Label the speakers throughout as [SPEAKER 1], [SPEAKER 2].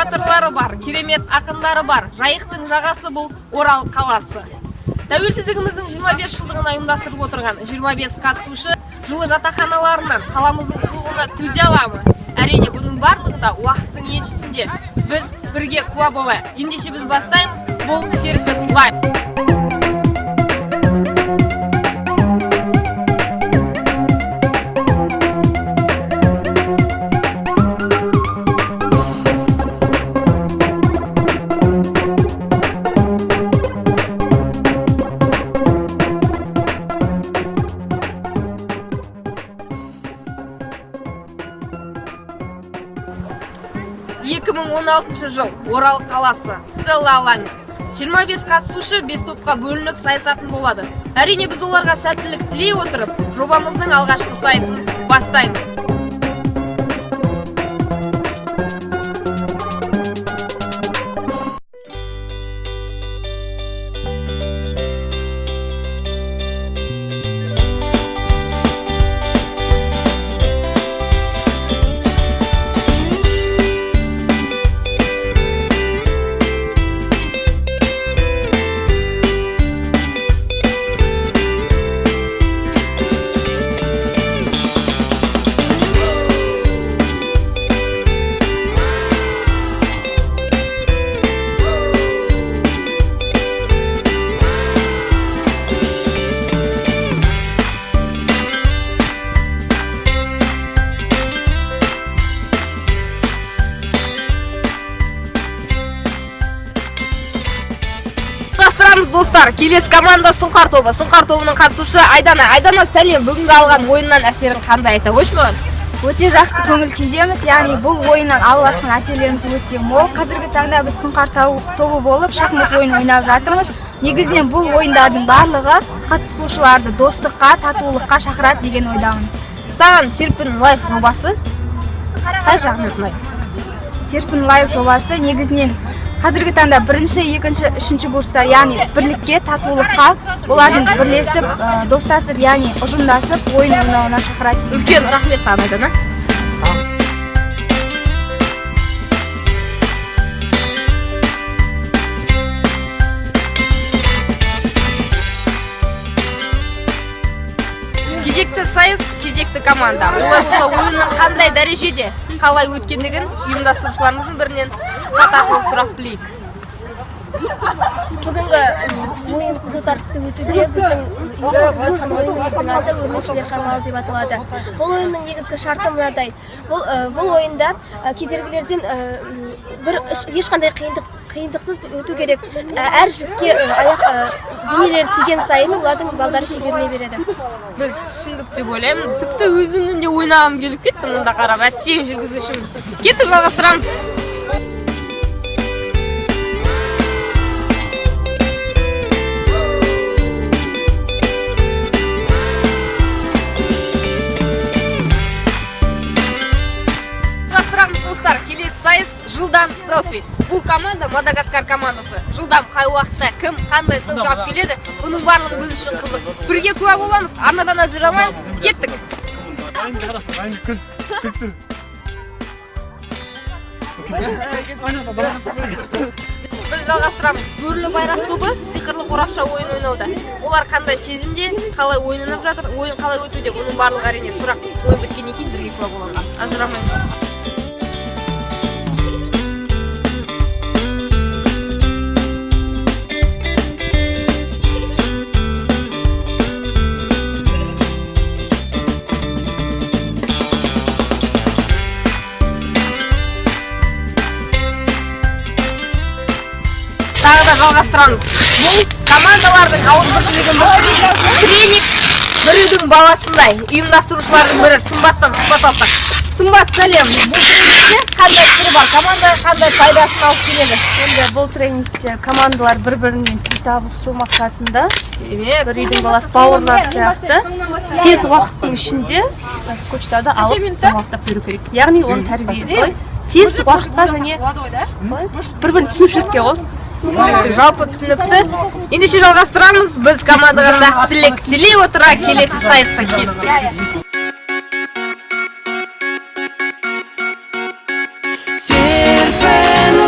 [SPEAKER 1] Батырлары бар, керемет ақындары бар. Жайықтың жағасы, бұл Орал қаласы. Тәуелсіздігіміздің 25 жылдығына ұйымдастырып отырған 25 қатысушы жылы жатақханаларынан қаламыздың суығына төзе ала ма? Әрине, бұның барлығы да уақыттың еншісінде. Біз бірге куә болайық. Ендеше, біз бастаймыз. Бұл «Серпін Лайв». 2016 жыл, Орал қаласы, Стелла алаңы. 25 қатысушы 5 топқа бөлініп сайысатын болады. Әрине, біз оларға сәттілік тілей отырып, жобамыздың алғашқы сайысын бастаймыз. Жалғастырамыз, достар. Келесі команда — Сұңқар тобы. Сұңқар тобының қатысушысы Айдана. Айдана, сәлем! Бүгінгі алған ойыннан әсерің қандай, айта қойшы маған.
[SPEAKER 2] Өте жақсы көңіл күйдеміз, яғни бұл ойыннан алып жатқан әсерлеріміз өте мол. Қазіргі таңда біз Сұңқар тобы болып шахмат ойынын ойнап жатырмыз. Негізінен, бұл ойындардың барлығы қатысушыларды достыққа, татулыққа шақырады деген ойдамын.
[SPEAKER 1] Саған «Серпін Лайв» жобасы қай жағынан ұнайды?
[SPEAKER 2] «Серпін Лайв» жобасы негізінен қазіргі таңда бірінші, екінші, үшінші курстар, яғни бірлікке, татулыққа, олардың бірлесіп, достасып, яғни ұжымдасып ойын ойнауына шақырады.
[SPEAKER 1] Үлкен рахмет саған, Айдана. Кезекті сайыс, кезекті команда. Олай болса, ойынның қандай дәрежеде, қалай өткендігін ұйымдастырушыларымыздың бірінен сұхбат арқылы сұрап білейік.
[SPEAKER 3] Бүгінгі ойын қызу тартысты өтуде. Біздің ұйымдастырып жатқан ойынымыздың аты «Өрмекшілер қамалы» деп аталады. Бұл ойынның негізгі шарты мынадай: бұл ойында кедергілерден бір ешқандай қиындықсыз өту керек. Әр жіпке аяқ денелері тиген сайын олардың балдары шегеріле береді.
[SPEAKER 1] Біз түсіндік деп ойлаймын. Тіпті өзімнің де ойнағым келіп кетті мұнда қарап. Әттең, жүргізушім. Кеттік, жалғастырамыз. Жалғастырамыз, достар. Келесі сайыс — жылдам селфи. Бұл команда — Мадагаскар командасы. Жылдам, қай уақытта кім қандай селфи алып келеді, бұның барлығы біз үшін қызық. Бірге куә боламыз, арнадан ажырамаймыз. Кеттік!
[SPEAKER 4] Aynı kül. Kültür.
[SPEAKER 1] Біз жалғастырамыз. Бөрілі байрақ тобы сиқырлы қорапша ойын ойнауда. Олар қандай сезімде, қалай ойын ойнап жатыр, ойын қалай өтуде, бұның барлығы, әрине, сұрақ. Ойын біткеннен кейін бірге куә боламыз, ажырамаймыз. Тағы да жалғастырамыз. Бұл командалардың ауызбіршілігін тренинг «Бір үйдің баласындай». Ұйымдастырушылардың бірі Сымбаттан сұхбат алсақ. Сымбат, сәлем! Бұл тренингте қандай сыры бар, командаға қандай пайдасын алып келеді?
[SPEAKER 5] Енді бұл тренингте командалар бір бірімен тіл табысу мақсатында,
[SPEAKER 1] Демек,
[SPEAKER 5] бір үйдің баласы, бауырлар сияқты тез уақыттың ішінде скотчтарды алып, домалақтап беру керек, яғни оны тәрбие қалай тез уақытқа және қалай бір бірін түсінушілікке ғой.
[SPEAKER 1] Түсінікті, жалпы түсінікті. Ендеше, жалғастырамыз. Біз командаға сәттілік тілей отыра, келесі сайысқа кеттік.
[SPEAKER 6] Серпін.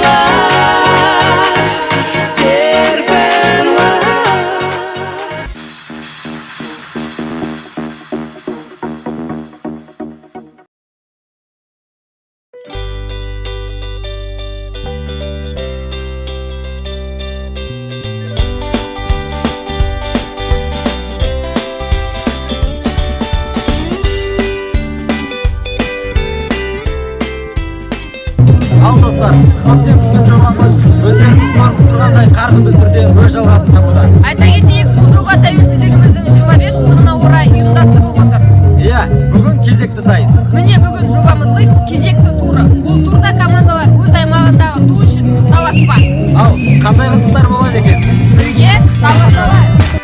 [SPEAKER 6] Көптен күткен жобамыз өздеріңіз көріп тұрғандай қарқынды түрде өз жалғасын табуда.
[SPEAKER 1] Айта кетейік, бұл жоба тәуелсіздігіміздің 25 жылдығына орай ұйымдастырылып отыр.
[SPEAKER 6] Иә, бүгін кезекті сайыс.
[SPEAKER 1] Міне, бүгін жобамыздың кезекті туры. Бұл турда командалар өз аймағындағы ту үшін таласпақ.
[SPEAKER 6] Ал қандай қызықтар болады екен?
[SPEAKER 1] Бірге тамашалайық.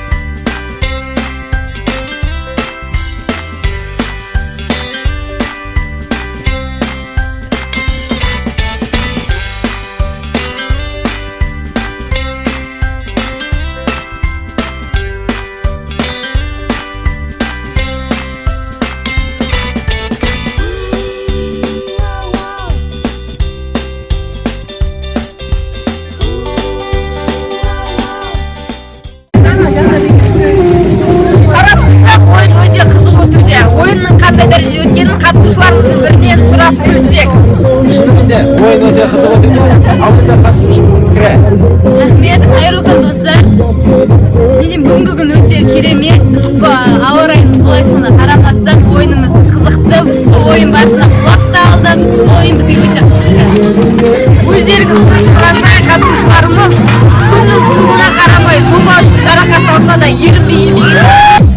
[SPEAKER 1] Қарап тұрсақ, ойын өте қызық өтуде. Ойынның қандай дәрежеде өткенін қатысушыларымыздың бірінен сұрап білсек.
[SPEAKER 6] Шынымен де ойын өте қызық өтуде. Ал енді қатысушымыздың пікірі.
[SPEAKER 7] Рахмет, қайырлы күн, достар! Не деймін, бүгінгі күн өте керемет. Біз ауа райының қолайсыздығына қарамастан, ойынымыз қызықты. Ойын барысында құлап та алдым. Ойын бізге өте қызықты.
[SPEAKER 1] Өздеріңіз көріп тұрғандай, қатысушыларымыз күннің суығына қарамай, жоба үшін жарақат алса да, ерінбей еңбек етіп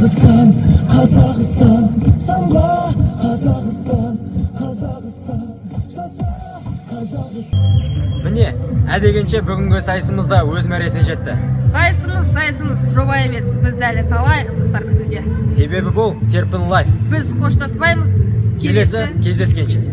[SPEAKER 8] Қазақстан, Қазақстан, самға! Қазақстан, Қазақстан, жаса, Қазақстан!
[SPEAKER 6] Міне, ә дегенше бүгінгі сайысымыз да өз мәресіне жетті.
[SPEAKER 1] Сайысымыз, сайысымыз, жоба емес, бізді әлі талай қызықтар күтуде.
[SPEAKER 6] Себебі бұл Серпін Лайф.
[SPEAKER 1] Біз қоштаспаймыз.
[SPEAKER 6] Келесі кездескенше.